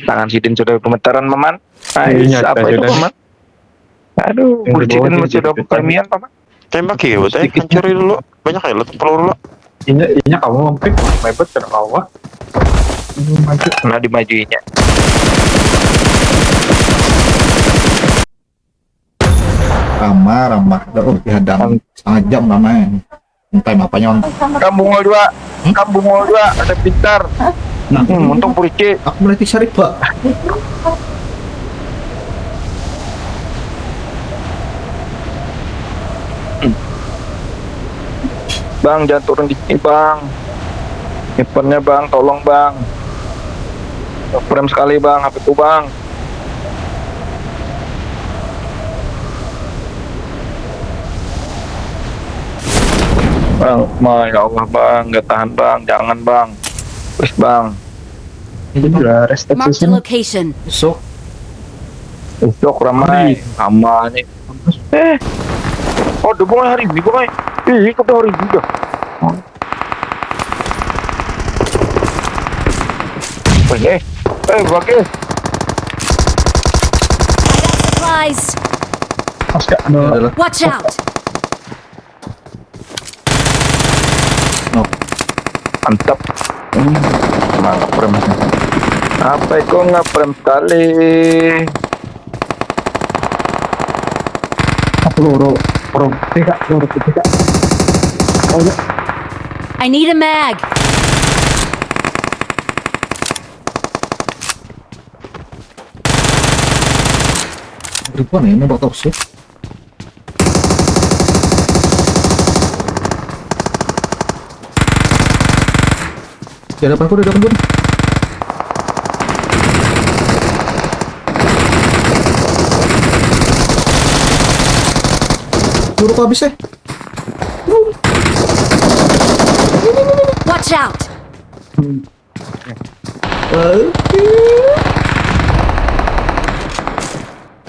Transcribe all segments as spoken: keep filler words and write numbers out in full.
Tangan sidin sudah gemetaran, Paman. Ais, apa itu, Paman? Aduh, kursi sidin sudah premian, Paman. Tembak ya, buat eh, hancuri dulu. Banyak ya, lo peluru lo. Inya, inya kamu mampir, mepet kada kawa. Maju. Nah, dimajuinya. Ramah, ramah. Dah, oh, dihadang. Setengah jam ramai. Entah apanya, Bang. Kampung Hall dua. Hmm? Kampung Hall dua, ada pintar. Nah, hmm, untung polisi. Aku mulai dicari, Pak. Bang, jangan turun di sini, Bang. Snipernya, Bang, tolong, Bang. Frame sekali, Bang, H P ku, Bang. Bang, ma, ya Allah, Bang, nggak tahan, Bang, jangan, Bang. Wis, Bang. Ini juga rest. Marked a location. Besok. Besok ramai, ramai nih. Eh, oh, udah mulai hari Minggu, Bang. Ih, ikut hari Minggu. Eh, eh, eh, bagi. I got supplies. Mas, Kak, ada. Watch out. Nok. Mantap. Hmm, mantap, Prem. Apa itu nggak Prem sekali? Aku loro, loro tiga, loro tiga. Oh, ya. I need a mag. Ribuan ya, nembak toxic. Di hadapanku, di hadapanku. Peluru habis, eh. Watch out! Oke.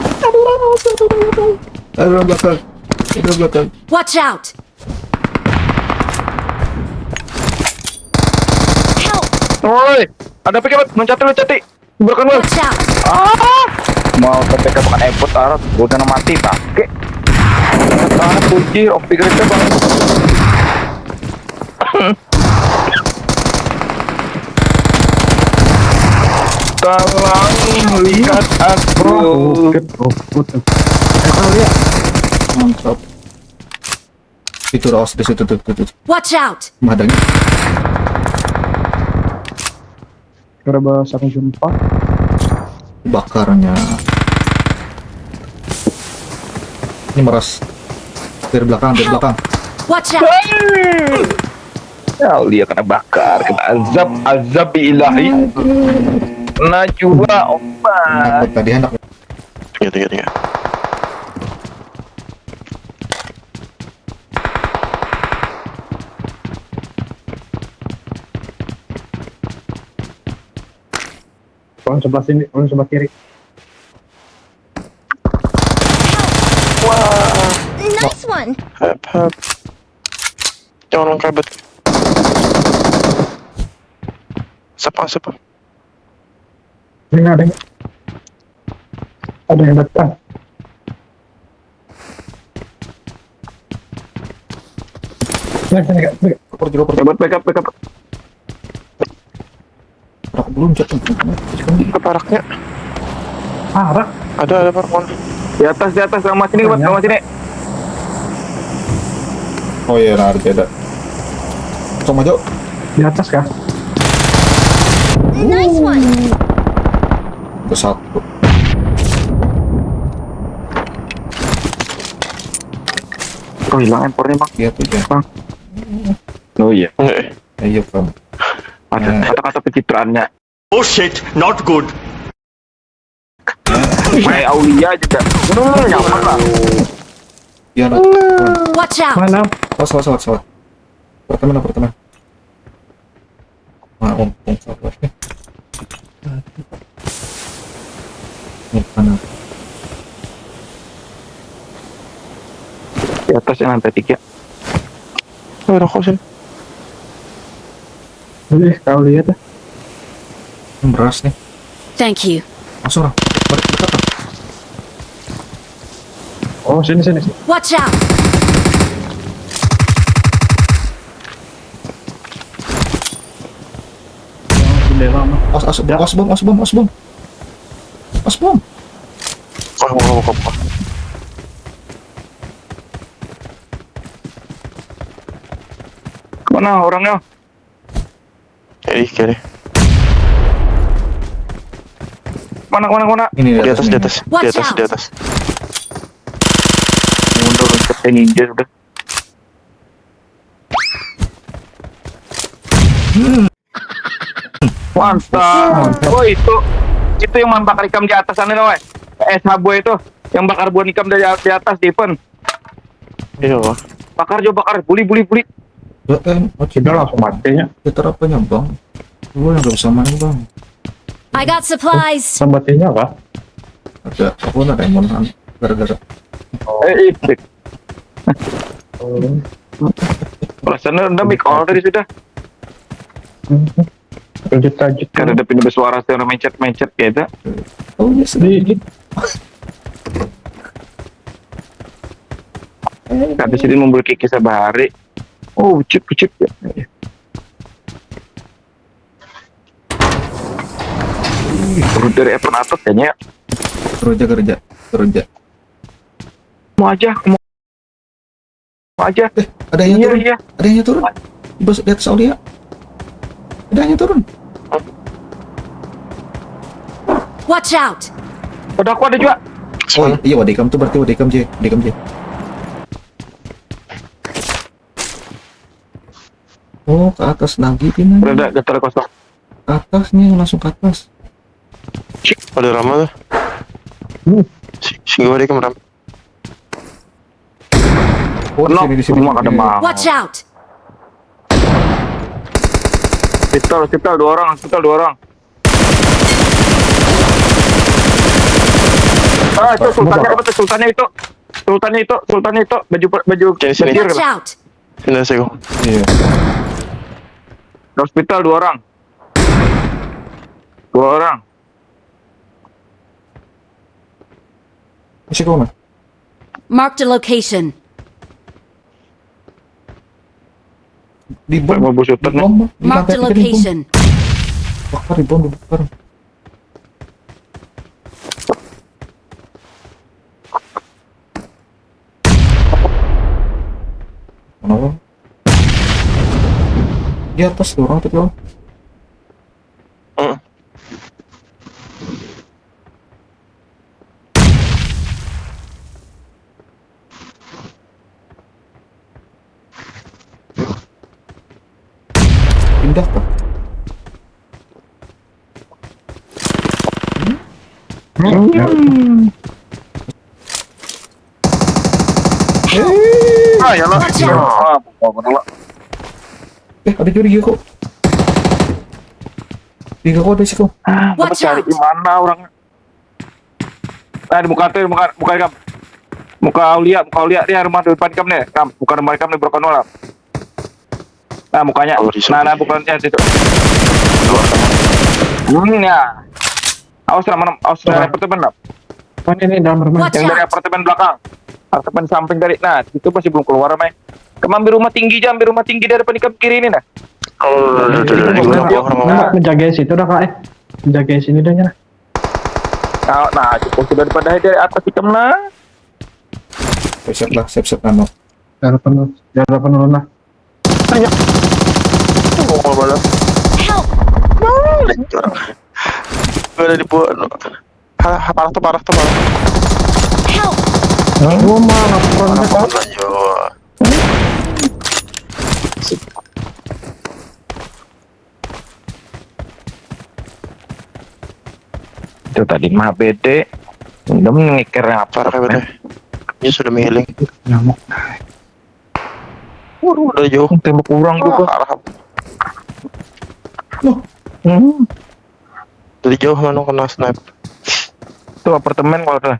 Ada orang, ada orang, ada orang. Ada orang belakang. Ada orang belakang. Watch out! Help! Woi, ada pick up, mencati, mencati. Belakang lu. Watch out! Ah! Mau ke pick up makan airport, arah udah mati, pakai. Ah, kunci, off pikir itu, Bang. Tolong lihat aku. Wah, bukit, bukit. Eh, kau lihat. Mantap. Itu raos di situ tuh, tuh, tuh. Watch out! Madangnya. Karena bahasa jumpa. Bakarnya. Ini meras. Dari belakang, dari belakang. Watch out! Ya, dia kena bakar, kena azab, azab ilahi. Najwa, obat. Tadi anak. Tiga, tiga, tiga. Orang sebelah sini, orang sebelah kiri. Wah. Nice one. Hap, hap. Jangan orang kabut. Siapa, siapa? Ini ada. Ada yang datang. Sini, sini, Kak. Sini, Kak. Pergi, pergi. Dapat backup, backup. Aku belum jatuh. Ke paraknya. Parak? Ada, ada parak mana? Di atas, di atas, sama sini, Mat, sama sini. Oh iya, nah, ada, ada. Langsung maju. Di atas kah? Nice one. Ada satu. Oh, hilang M empat-nya, Bang. Iya, tuh, ya. Bang. Oh iya. Eh. Ayo, Bang. Ada kata-kata pencitraannya. Oh shit, not good. Kayak Aulia juga. Bener, nyaman lah. Iya, nah. Watch out! Mana? Awas, awas, awas, awas. Apartemen, apartemen. Nah, om, om, sabar. Ini mana? Di atas yang lantai tiga. Oh, rokok sini. Boleh, kau lihat lah. Beras nih. Thank you. Masuk orang. Ber- Dekat lah. Oh, sini, sini, sini. Watch out! Yang jendela mah. Os, os, os bom, os bom, os bom. Os bom. Oh, oh, oh, oh. Mana orangnya? Kiri, kiri. Mana, mana, mana? Ini Di atas, di atas, di Watch atas, di out. Atas. Mundur ke ninja sudah. Mantap. Oh, itu itu yang membakar ikam di atas sana, weh. Eh, sabu itu yang bakar buah ikam dari di atas di event. Iya, Pak. Bakar jo, bakar. Buli, buli, buli. Dua M. Oh, Sudah langsung matinya. Kita apanya bang? Lu yang gak bisa main bang. I got supplies. Sambatinya apa? Ada aku nak emonan gara-gara Eh, ipik. Perasaannya udah mic all tadi sudah. Lanjut lanjut. Kada ada pindah bersuara, suara mencet-mencet gitu. Oh iya sedih. Di Kada sini membeli kiki sabahari. Oh, ucip, ucip ya. Turun dari atas kayaknya. Kerja kerja kerja. Mau aja, mau aja. Ada yang Iya, turun. Iya. Ada yang turun. Di bawah, di atas Aulia. Ada yang turun. Watch out! Pada aku ada juga. Oh iya, wadikam tuh berarti wadikam J, wadikam J. Oh, ke atas lagi ini. Udah ada datar kosong. Ke atas nih, langsung ke atas. Ada Rama tuh. Si, si gua di kamar. Oh, di Kenok, sini, di sini. Rumah ada mah. Watch out! Hospital, hospital dua orang, hospital dua orang. Ah, itu sultannya apa tuh? Sultannya itu. Sultannya itu, sultannya itu baju baju Sini, sini. Betir. Watch out! Sini sih gua. Iya. Hospital dua orang. Dua orang. Masih kau mas? Marked a location. Di bom. Mau busutan Di bom. Di Marked a lantai tiga di bom. Location. Bakar di bom, dibakar. Kenapa? Di atas tuh orang tuh, Bang. Heeh. Pindah kah? Ah, ya lah. Watch out. Ah, apa pula? Eh, ada juga kok. Tiga kok ada sih kok. Ah, Watch cari out. Di mana orangnya? Nah, di muka tuh, muka, muka ikam. Muka Aulia, muka Aulia dia rumah depan ikam nih. Kam, bukan rumah ikam nih, broken wall. Nah, mukanya. Oh, di Nah, nah, samping. bukan yang situ. Hmm, ya. Awas lah, mana? Awas dari apartemen lah. Oh, ini, ini dalam rumah. Watch Yang dari out! Apartemen belakang. Apartemen samping tadi. Nah, itu masih belum keluar, mai. Kamu ambil rumah tinggi aja, ambil rumah tinggi dari depan ikam kiri ini, nah. Oh, udah, udah, udah, udah. Ini gua, gua, gua, gua. Nah, menjaga situ dah, Kak, eh. Menjaga sini dah, nah. Nah, nah, cukup sudah dipadahi dari atas ikam, nah. Siap-siap lah, siap-siap nano. Darah penuh, darah penuh lah. Ayo. Oh, balas. Help! Nah, lecor. Gua ada di bawah. Ha, ha, parah tuh, parah tuh, parah. Help! Gua mah laporan Parah ke banget lah, Jo. Itu tadi mah bede. Udah mengeker apa? Parah kayak bete. Dia sudah menghiling. Nyamuk. Waduh, udah jauh. Tembak orang juga. Parah. Loh, Hmm. Dari jauh mana kena snipe. Itu apartemen kalau tuh.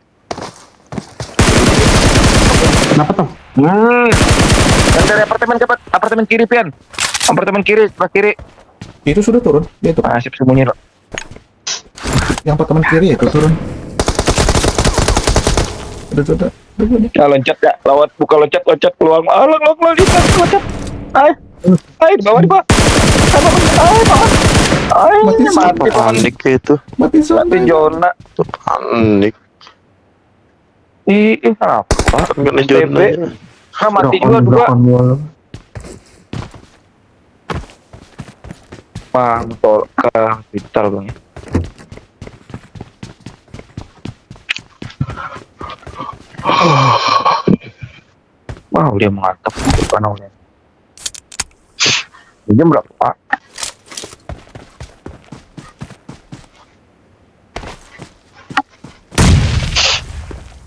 Kenapa tuh? Hmm. Yang dari apartemen ke apartemen kiri, Pian. Apartemen kiri, sebelah kiri. Itu sudah turun, dia tuh. Ah, sip, sembunyi lo. Yang pateman kiri itu turun. Ada, ada, ada, ada. Ya, loncat ya, lawat, buka loncat, loncat peluang. Ah, long, long, long, loncat, loncat. Ay, ay, di bawah, di bawah. Ay, paman. Ay, paman. Ay, mati, mati, paman. Panik itu. Mati, mati zona. Itu panik. Ih, ih, kenapa? Kan kena zona. Nah, mati juga dua. Mantol ke hospital, Bang. Wow, dia mantap, bukan oleh. Jam berapa, Pak?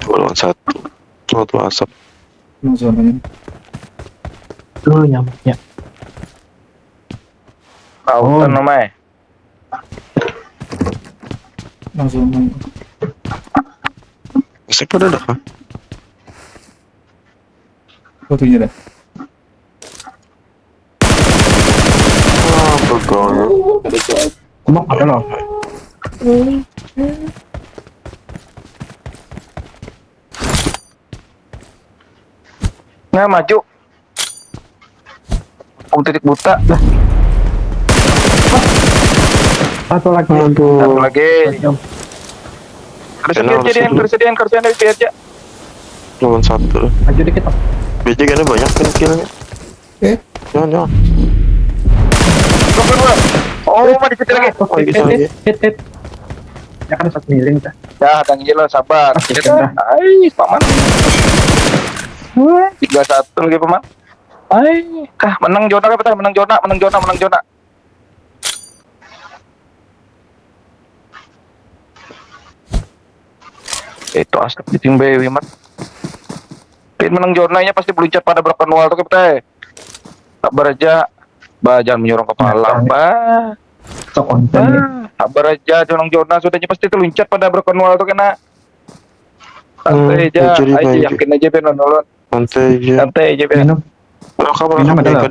Dua lawan satu. Dua tuh asap. Yang zona ini. Tuh, nyamuknya. Autan, oh. Namanya. Langsung. Masih pada ada kah? Oh, tuh, iya dah. Wah, betul. Kumok ada loh. Nah, maju. Kampung titik buta. Dah. Satu lagi. Aduh. Satu lagi. Terus dia jadi yang terus dia yang terus dia aja. Lawan satu. Maju dikit, Pak. B J kan banyak kan killnya. Eh? Jangan, jangan. Tunggu dulu. Oh, mah dikit lagi. Oh, dikit lagi. Hit, hit, hit. Ya kan, satu miring dah. Ya, ada ngiler, sabar. Dikit dah. Ai, paman. Wah, tiga satu lagi, paman. Ai, kah, menang zona apa tah? Menang zona, menang zona, menang zona. Itu asap di tim B W, Mat. Pin menang zona nya pasti beluncat pada broken wall tuh, kita. Sabar aja. Bah, jangan menyurung kepala, bah. Sok konten, ya. Bah, sabar aja, dorong zona sudah pasti terluncat pada broken wall tuh kena. Santai aja, aja, yakin aja, Ben, nonton. Santai aja. Santai aja, Ben. Minum. Minum ada lah.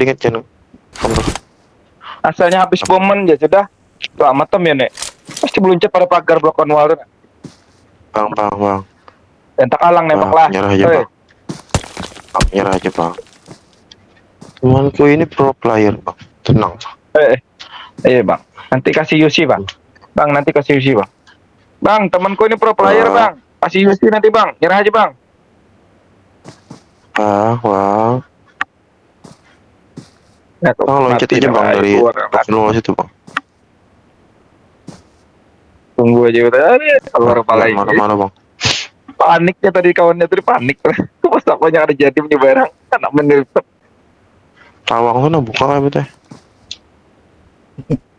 Asalnya habis bomen ya sudah. Selamat tem ya, Nek. Pasti beluncat pada pagar broken wall tuh, Nek. Bang, bang, bang. Entak alang nembak lah. Nyerah aja, Bang. Bang, nyerah aja, Bang. Temanku ini pro player, Bang. Tenang, Bang. Eh, eh. Iya, Bang. Nanti kasih U C, Bang. Bang, nanti kasih U C, Bang. Bang, temanku ini pro player, Bang. Kasih U C nanti, Bang. Nyerah aja, Bang. Ah, Bang. Bang, loncat aja, Bang, dari luar situ, Bang. Tunggu aja udah. Aduh, keluar kepala ini. Mana, mana, Bang? Paniknya tadi kawannya tadi panik. Pas takunya ada jadi punya barang, anak menelpon. Tawang tuh nah buka kayak gitu.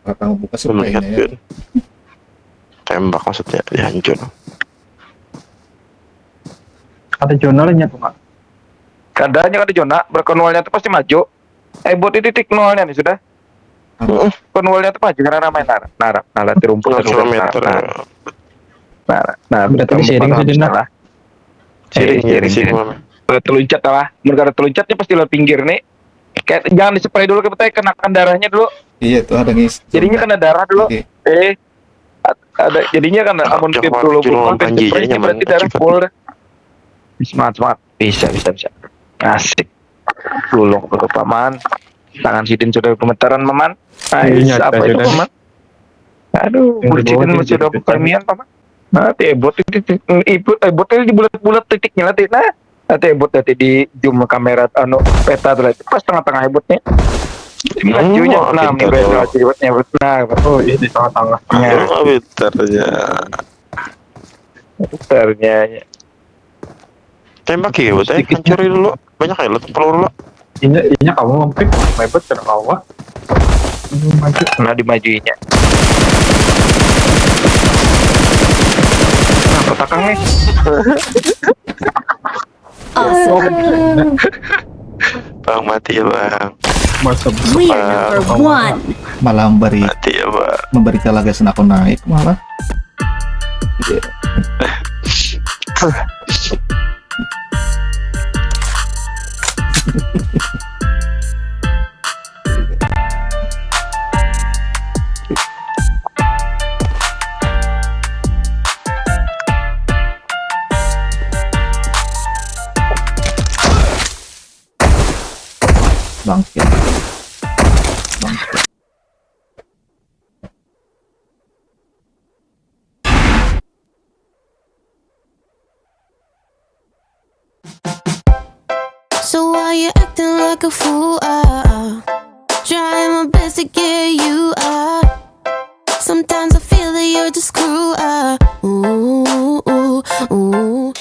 Kakak buka sih kayaknya ya. Tembak maksudnya, ya hancur. Ada zona lah nya tuh, Kak. Kadanya ada zona, broken wall-nya tuh pasti maju. Eh, buat di titik nolnya nih sudah. Heeh. Broken wall-nya tuh maju karena ramai nar. Nar, nar, di rumput. Nol kilometer. Nar, nar. Berarti sharing saja nah. Sharing, sharing, sharing. Kalau terluncat lah, mun kada terluncatnya pasti lewat pinggir nih. Kayak jangan di-spray dulu, kita kenakan darahnya dulu. Iya tuh, ada ngis. Jadinya kena darah dulu. Eh, ada jadinya kan amun tip dulu bukan kan, berarti darah full dah. Smart, smart. Bisa, bisa, bisa. Asik. Tulung tuh, Paman. Tangan sidin sudah gemetaran, Paman. Nice. Apa itu, Paman? Aduh, sidin masih sudah bukan mian, Paman. Nah, ti ebot ini, ebot ini di bulat-bulat titiknya lah, ti. Nah, nanti ebot nanti di zoom kamera, anu, peta tuh lah. Pas tengah-tengah ebotnya. Majunya, nah, pintar, minggu tuh. Ebotnya, ebot. Nah, oh, iya, di tengah-tengahnya. Pintarnya. Pintarnya. Tembak ya, buat saya hancuri dulu. Banyak ya, lo peluru lo. Inya, inya kamu mampir, mepet kena kawa. Maju. Nah, dimajuinya. Nah, kotakang nih. Awesome. Bang, mati ya, Bang. Masa we are number one. Malah memberi, mati ya, Bang. Memberi calaga senako naik malah. Bangkit. Bangkit. So why you acting like a fool? Ah, ah. Trying my best to get you out. Sometimes I feel that you're just cruel. Ah, ooh, ooh, ooh.